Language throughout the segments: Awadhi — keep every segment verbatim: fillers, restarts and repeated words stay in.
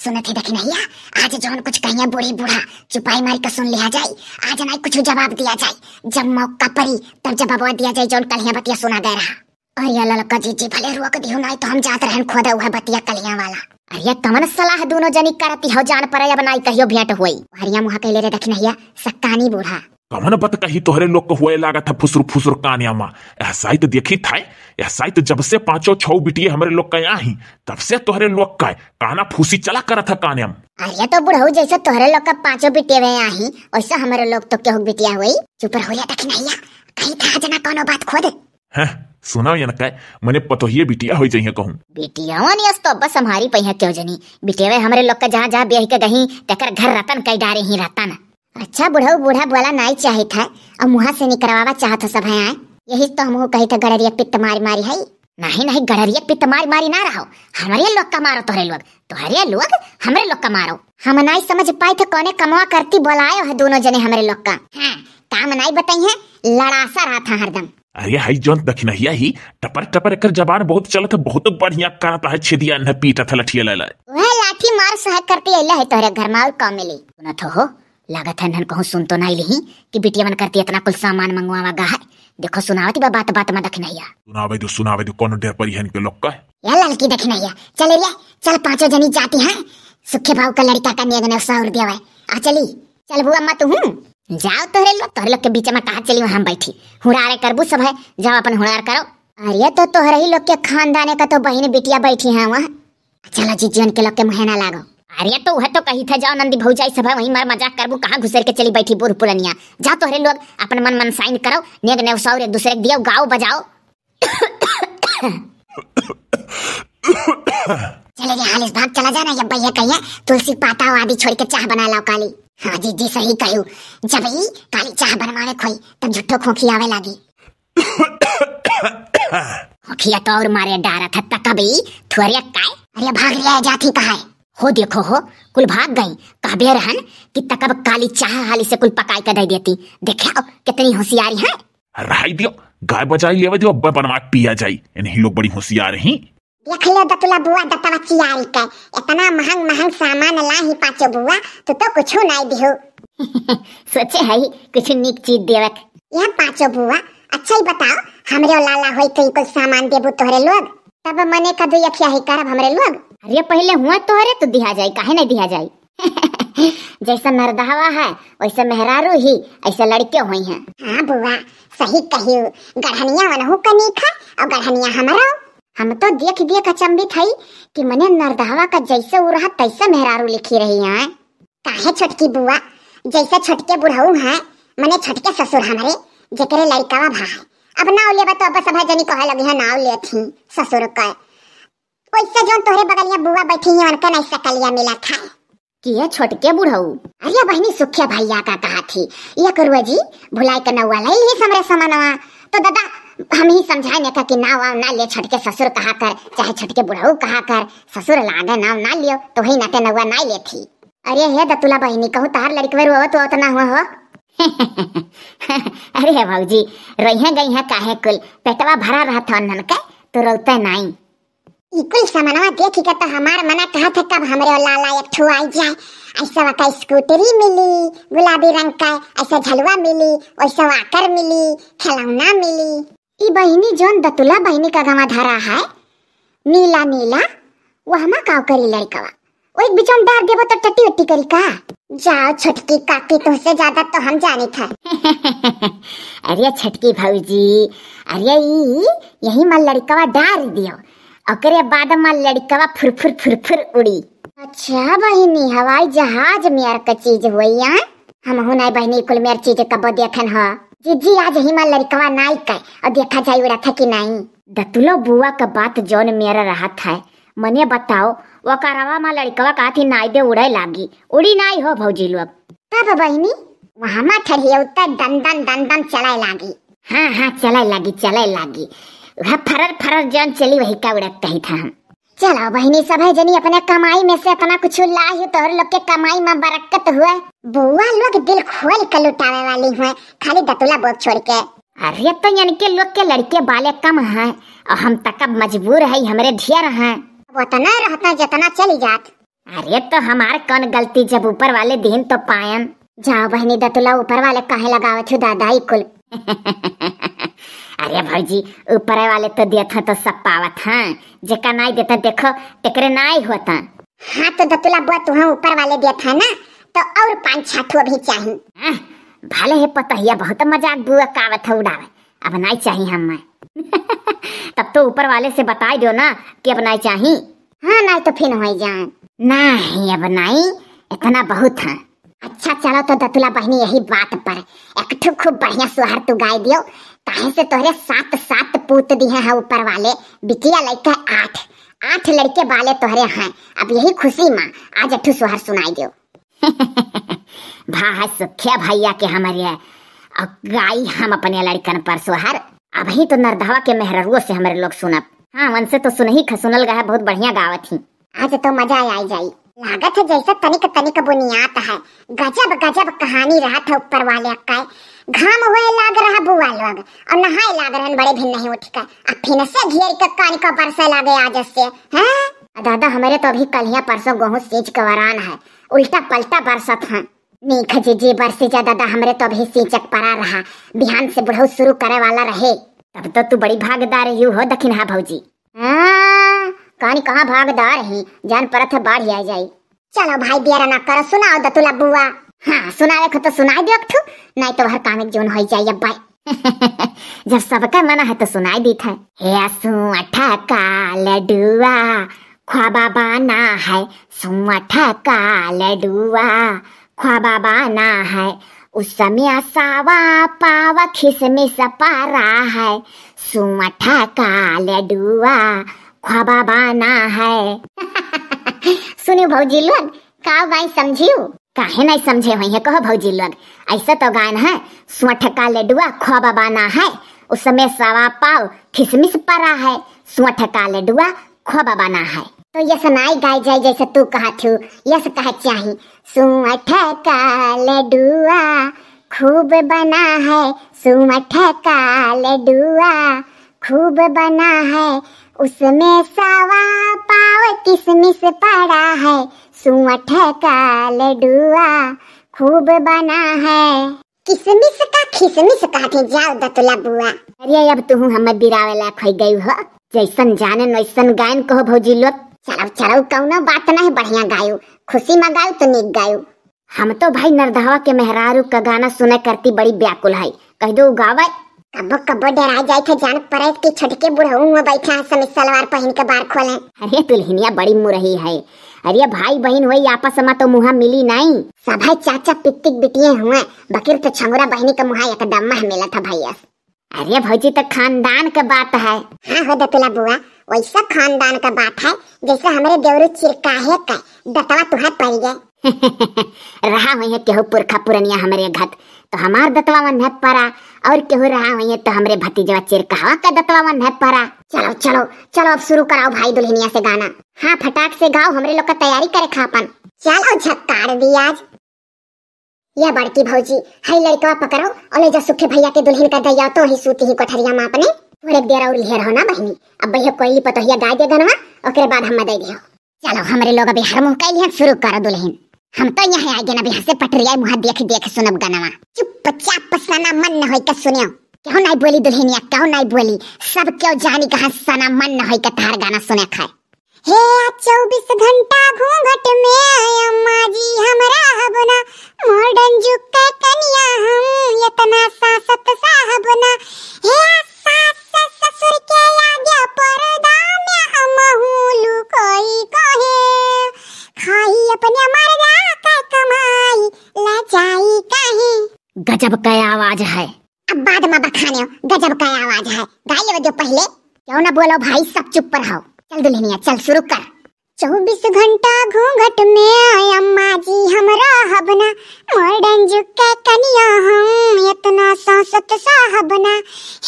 सुनत ही दखिनहिया, आज जौन कुछ कहिया बूढ़ी बूढ़ा, चुपाई मारी के सुन लिया जाई। आज नाई कुछ जवाब दिया जाई, जब मौका पड़ी तब जवाबवा दिया जाई, जौन कलिया बतिया सुना गए रहा। अरे ललका जीजी भले रोक दिहु, नाई तो हम जात रहन खोदे उहे बतिया कलिया वाला। अरे कवन सलाह दूनो जनी करती हो, जान परे अब नाई कहियो भेंट होई। हरिया मुहा कहले रे दखिनहिया, सक्कानी बूढ़ा। कवन बत कही तोहरे लोग के हुए लागत है फुसुर फुसुर कानिया मा। ऐसा ही तो देखी था, ऐसा ही तो जब से पाँचों छौ बिटिये हमरे लोग के यहाँ ही, तब से तोहरे लोग का काना फूसी चला करत है कानिया मा। अरे तो बुढ़ऊ जैसे तोहरे लोग का पाँचों बिटिये वे यहाँ ही, वैसे हमरे लोग तो केहू बिटिया हुई। चुप रहो या दखिनहिया, कही था जना कौनो बात खोद। हैं, सुनाओ ये न कहे, मने पतोहिए बिटिया होई जइहे कहूँ। बिटियावन यस तो बस हमारी पहिया क्यों जनी। बिटियावे हमरे लोग का जहाँ जहाँ ब्याह के गही, तेकर घर रतन कई डारे ही रतन। अच्छा बुढ़ऊ बूढ़ा बोला नाई चाहित है, और मुँहा से निकरवावा चाहत हो सब है आए। यही तो हमहू कही था गड़रिया पित्त मारी मारी है। नहीं नहीं गड़रिया पित्त मारी मारी ना रहो, हमरे लोग का मारो तोहरे लोग, तोहरे लोग हमरे लोग का मारो। हम नाई समझ पाए थे कौने कमवा करती बोलायो है दोनों जने हमरे लोग का। हाँ, काम नाई बताई है, लड़ासा रहा था हरदम। अरे हई जौन दखिनहिया ही टपर टपर एकर जबान बहुत चलत है, बहुत बढ़िया करत है छेदिया न पीटत है लठिया ले ले। वह लाठी मार सह करती अइला है तोहरे घर में और का मिली। सुनत हो, लागत है नन कहूँ सुन तो नाई लिही कि बिटिया मन करती इतना कुल सामान मंगवावा गा है। देखो सुनावती बा बात बात में दखिनहिया। सुनावे दो, सुनावे दो, कौन डेर परी है इनके लोग का? या ललकी दखिनहिया, चल रे, चल पाँचों जनी जाती हैं, सुखे भाव का लड़का का नेग ने सौर देवे। आ चली, चल बुआ अम्मा तू हूँ। जाओ तोहरे लोग, तोहरे लोग के बीच में कहा चली हम बैठी, हुड़ारे करबू सब है, जाओ अपन हुड़ार करो। अरे तो तोहरे ही लोग के खानदाने का तो बहिन बिटिया बैठी हैं वहाँ। चलो जीजी उनके लोग के मुँहे ना लागो। अरे तो वह तो कही था जाओ नंदी भौजाई सब है वहीं मार मजाक करबू, कहाँ घुसर के चली बैठी बूढ़ पुरनिया। जाओ तोहरे लोग अपन मन मन साइन करो, नेग ने सौर एक दूसरे के दियो, गाओ बजाओ। चले रे हालिस भाग चला जाना, ये भैया कहिए तुलसी पाता आदि छोड़ के चाह बना लाओ काली। हाँ जीजी सही कहू, जब ही काली चाह बनवावे खोई तब झुट्ठो खोखी आवे लागी। खोखिया तो और मारे डारा था तकबी थोड़े काय। अरे भाग लिया जाती कहा है। हो देखो हो, कुल भाग गई। कहबे रहन कि तकब काली चाह हाली से कुल पकाई के दे देती। देखो कितनी होशियारी है। रहाई दियो, गाय बजाई लेवे दियो, अब्बे बनवा के पिया जाई। इन्हीं लोग बड़ी होशियार हैं। देख लो दतुला बुआ दतवा चियारी के, इतना महंग महंग सामान लाही पाँचो बुआ, तू तो कुछ नाई दिहो। सोचे है कुछ नीक चीज देवक। यह पाँचो बुआ, अच्छा ही बताओ, हमरे लाला होई कहीं कुल सामान देबू तोहरे लोग, तब मने का दुई अखिया ही करब हमरे लोग। अरे पहले हुआ तोहरे तो दिहा जाई, काहे नहीं दिहा जाई? जैसा नरदहवा है, वैसा मेहरारू ही, ऐसा लड़के हुई हैं। हाँ बुआ, सही कहियो, गढ़निया वनहु का नीक है और गढ़निया हमरो। हम तो देख देख अचंभित हई कि मने नरदहवा का जैसे उ रहा तैसे मेहरारू लिखी रही हैं। काहे छोटकी बुआ, जैसे छोटके बुढ़ऊ हैं, मने छोटके ससुर हमरे, जेकरे लड़कवा भा है। अब नाव लेबा तो अब सब जनी कहे लगी है नाव लेत ही ससुर का। वैसे जौन तोहरे बगलिया बुआ बैठी हैं, उनका नहीं सकलिया मिला था। कि ये छोटके बुढ़ऊ? अरे बहिनी सुखिया भैया का कहा थी, एक रुआ जी भुलाई के नौवा ले ली हमरे समनवा। तो दादा हम ही समझाए ने का कि नाव वाव ना ले, छोटके ससुर कहा कर, चाहे छोटके बुढ़ऊ कहा कर, ससुर लागे नाव ना लियो, तो वही नाते नौवा ना ले थी। अरे हे दतुला बहिनी, कहूँ तहार लड़कवे रोवत वोवत ना हुआ हो? अरे भौजी, रोइहे गई है काहे कुल, पेटवा भरा रहत उन्हन के, तो रोते नाई। ई कुल सामानवा देखी के तो हमार मना कहत है कब हमरे लाला एक ठो आई जाए, ऐसा वका स्कूटरी मिली गुलाबी रंग का, ऐसा झलवा मिली, वैसा वाकर मिली, खिलौना मिली। ई बहिनी जौन दतुला बहिनी का गवा धरा है नीला नीला, वो हमा काव करी लड़कवा? वो एक बिचौन डार देबो तो टट्टी वट्टी करी का? जाओ छोटकी काकी, तुमसे ज्यादा तो हम जानी था। अरे छोटकी भौजी, अरे ई यही माँ लड़कवा डार दियो, ओकरे बाद माँ लड़कवा फुरफुर फुरफुर उड़ी। अच्छा बहिनी, हवाई जहाज मेर का चीज हुई है? हमहू नहीं बहिनी कुल मेर चीज कबो देखन ह। जीजी आज ही माँ लड़कवा नाई का और देखा जाई उड़ा था कि नहीं। दतुलो बुआ का बात जौन मेरा रहत है, मने बताओ, वो करवा मा लड़कवा कहा थी नाई दे उड़े लागी, उड़ी नाई हो भौजी लोग। तब बहिनी वहाँ मा ठहरिए उत्तर दन दन दन दन चले लागी। हाँ हाँ चले लागी, चले लागी, वह फरर फरर जौन चली वही का उड़त कही था हम। चलो बहिनी सब है जनी अपने कमाई में से अपना कुछ लाही तोहर लोग के कमाई मा बरकत हुए। बुआ लोग दिल खोल के लुटावे वाली हुए, खाली दतुला बोक छोड़ के। अरे तो इनके लोग के लड़के बाले कम हैं और हम तक अब मजबूर है, हमरे ढेर हैं। वो तो नहीं रहता जितना चली जात। अरे तो हमार कौन गलती, जब ऊपर वाले दीन तो पायन। जाओ बहिनी दतुला, ऊपर वाले काहे लगावत हो दादा ई कुल? अरे भौजी, ऊपर वाले तो देत हैं तो सब पावत हैं, जेका नाई देता देखो तेकरे नाई होता। हाँ तो दतुला बुआ, तुहा ऊपर वाले देत है ना, तो और पाँच छह ठो भी चाही। हाँ, भले है पतहिया बहुत मजाक बुआ कावत है उड़ावे, अब नाई चाही हमें। तब तो ऊपर वाले से बताई दो ना कि अब नाई चाही। हाँ, नाई तो फिर होई जाए। नहीं, अब नाई, इतना बहुत है। अच्छा चलो तो दतुला बहिनी, यही बात पर एक ठो खूब बढ़िया सोहर तू गाय दियो, काहे से तोहरे सात सात पूत दिहे हैं ऊपर वाले, बिटिया लइके आठ, आठ लड़के बाले तोहरे हैं। अब यही खुशी मा आज एक ठो सोहर सुनाई दियो। भा है सुखिया भैया के हमरे, अब गाई हम अपने लड़कन पर सोहर। अबही तो नरदहवा के मेहररुओ से हमरे लोग सुनब। हाँ, उनसे तो सुनही ख-, सुनल गया है, बहुत बढ़िया गावत ही। आज तो मजा आई जाई। लागत है जैसे तनिक तनिक बुनियात है। गजब गजब कहानी रहत है ऊपर वाले का। घाम होए लाग रहा बुआ लोग, और नहाए लाग रहन बड़े भिन नहीं उठ के, अब फिन से घेर के कान का बरसे लागे आज से, हैं? दादा, हमरे तो अभी कलिया परसों गेहूं सींच के वरान है, उल्टा पलटा बरसत है। नीक जीजी, बरसी जा दादा, हमरे तो अभी सींचक परा रहा, बिहान से बुढ़ऊ शुरू करे वाला रहे। तब तो तू बड़ी भागदार ही हो दखिनहा भौजी। हाँ, कानी कहाँ भागदार ही, जान परत है बाढ़ आ जाई। चलो भाई, देर ना करो, सुनाओ दतुला बुआ। हाँ, सुनावे को तो सुनाई दे ठू, नहीं तो हर काम एक जोन होई जाई अब भाई। जब सबका मना है तो सुनाई दीत है। हे सुअठ का लडुआ, ख्वाबा बाना है, सुअठ का लडुआ, ख्वाबा बाना है, उसमें सावा पाव खिसमिस परा है, सुअठ का लडुआ, ख्वाबा बाना है। सुनियो भौजी लोग, का गाय समझियो? काहे नहीं समझे होइहैं, कहो भौजी लोग। ऐसा तो गायन है, सुअठ का लडुआ ख्वाबा बाना है, उसमें सावा पाव खिसमिस परा है, सुअठ का लडुआ ख्वाबा बाना है। तो यस नाई गाय जाए जैसे तू कहा थू, यस कहे चाही, सुअठ का लडुआ खूब बना है, सुअठ का लडुआ खूब बना है, उसमें सावा पाव किसमिस पड़ा है, सुअठ का लडुआ खूब बना है। किसमिस का खिसमिस कहते, जाओ दतुला बुआ। अरे अब तुहू हमें बिरावे लायक हो गई हो, जैसन जाने वैसन गायन कहो भौजी लोग। चलो चलो, कौनो बात नहीं, बढ़िया गायो, खुशी में गायो तो नीक गायो। हम तो भाई नरदहवा के मेहरारू का गाना सुने करती बड़ी व्याकुल है, कह दो गावे। कब्बो कब्बो डरा जाए थे जान परे कि छोटके बुढ़ऊ हुआ बैठा है समीज सलवार पहन के बार खोले। अरे दुल्हनिया बड़ी मुरही है। अरे भाई बहन वही आपस में तो मुहा मिली नहीं। सभे चाचा पित्तिक बिटिये हुए, बकिर तो छंगुरा बहनी का मुहा एकदम मह मिला था भैया। अरे भौजी, तो खानदान के बात है। हाँ हो दतुला बुआ, वैसा खानदान का बात है जैसे हमरे देवरू चिरकाहे का दतवा तुहे पड़ गए। रहा हुई है केहू पुरखा पुरनिया हमरे घत, तो हमार दतवा वन्हे परा, और केहू रहा हुई है तो हमरे भतीजवा चिरकाहवा का दतवा वन्हे परा। चलो चलो चलो, अब शुरू कराओ भाई दुल्हनिया से गाना। हाँ, फटाक से गाओ, हमरे लोग का तैयारी करे खापन। चलो झक्कार दी आज। या बड़की भौजी, हई लड़कवा पकड़ो और ले जा सुखे भैया के दुल्हन का दैया, तो ही सूती ही कोठरिया में अपने। थोड़े देर और इहे रहो ना बहनी, अब भैया कोयली पतोहिया गाय दे गनवा, ओकरे बाद हम दे दियो। चलो हमरे लोग अभी हर मुँह कैलिहन, शुरू करो दुल्हन। हम तो यहाँ आगे ना बिहार से पटरिया मुँह देख देख सुनब गनवा। चुपचाप सना मन न होई के सुनियो। क्यों नहीं बोली दुल्हनिया, क्यों नहीं बोली? सब क्यों जानी कहाँ सना मन न होई के तार गाना सुने खाए। हे आ चउबीस घंटा घूंघट में अम्मा जी हम रहब ना, मॉडर्न जुग के कनिया हम एतना सासत साहब ना। हे आ सास ससुर के आगे पर्दा में हमहू लुकोई काहे, खाई अपने मर्दा के कमाई, लजाई काहे। गजब का आवाज है। अब बाद में बखाने, गजब का आवाज है, गाई लेवे दो पहले। क्यों ना बोलो भाई, सब चुप पर हो। चल दुल्हनिया, चल शुरू कर। चउबीस घंटा घूंघट में अम्मा जी हम रहब ना, मॉडर्न जुग के कनिया हम एतना सासत साहब ना।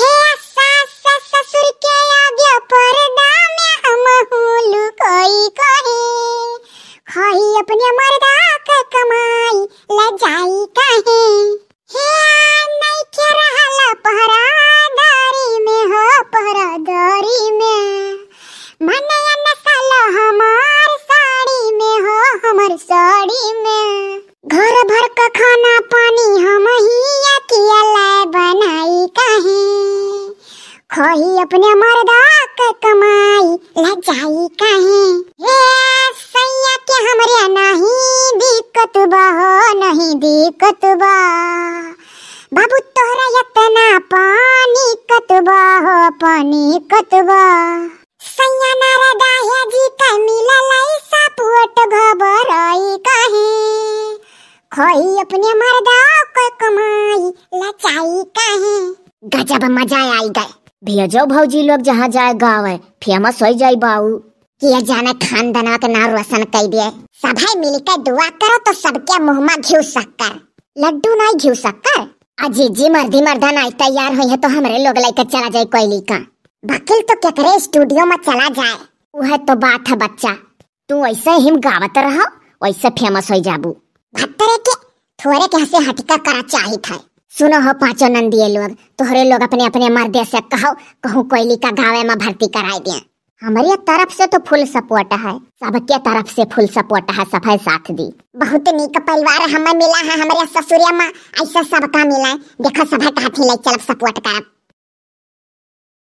हे सास ससुर के आगे पर्दा में हमहू लुकोई काहे, खाई अपने मर्दा के कमाई, लजाई काहे। हे नइखे रहल पहरादारी में हो, पहरादारी में। मन अनसल हमार साड़ी में हो, साड़ी में। घर भर का खाना पानी हम ही अकेला बनाई काहे, खोई अपने मर्दा के कमाई लजाई काहे। हे सैया के हमरे नाही दिक्कत बा हो, नहीं दिक्कत बा। बाबू तोहरा इतना पानी कतबा हो, पानी कतबा। सैया नारदा है जी का मिलल ऐसा पोट घबराई काहे, खोई अपने मर्दा के कमाई लचाई काहे। गजब मजा आई गए। भैया जो भौजी लोग जहाँ जाए गावे, फेमस हो जाई बाऊ। किया जाने खानदाना के नाम रोशन कर दिए। सभे मिलके दुआ करो तो सबके मुँह में घिउ शक्कर, लड्डू नहीं घिउ शक्कर। आ जीजी मर्दी मर्दा नहीं तैयार हुई है तो हमरे लोग लेके चला जाए कोयली का। वकील तो केकरे स्टूडियो में चला जाए। वह तो बात है बच्चा, तू ऐसे हिम गावत रहो, वैसे फेमस हो जाबू। भत्तरे के थोरे के हंसे हटिका करा चाहित है। सुनो हो पांचों नंदिये लोग, तोहरे लोग अपने अपने मर्दे से कहो, कहूँ कोयली का गावे में भर्ती कराई दिए। हमरे तरफ से तो फुल सपोर्ट है, सबके तरफ से फुल सपोर्ट है, सभे साथ दी। बहुत नीक परिवार हमें मिला है हमरे ससुरिया में, ऐसा सबका मिला है। देखो सभे का हाथी ले चलब सपोर्ट करब।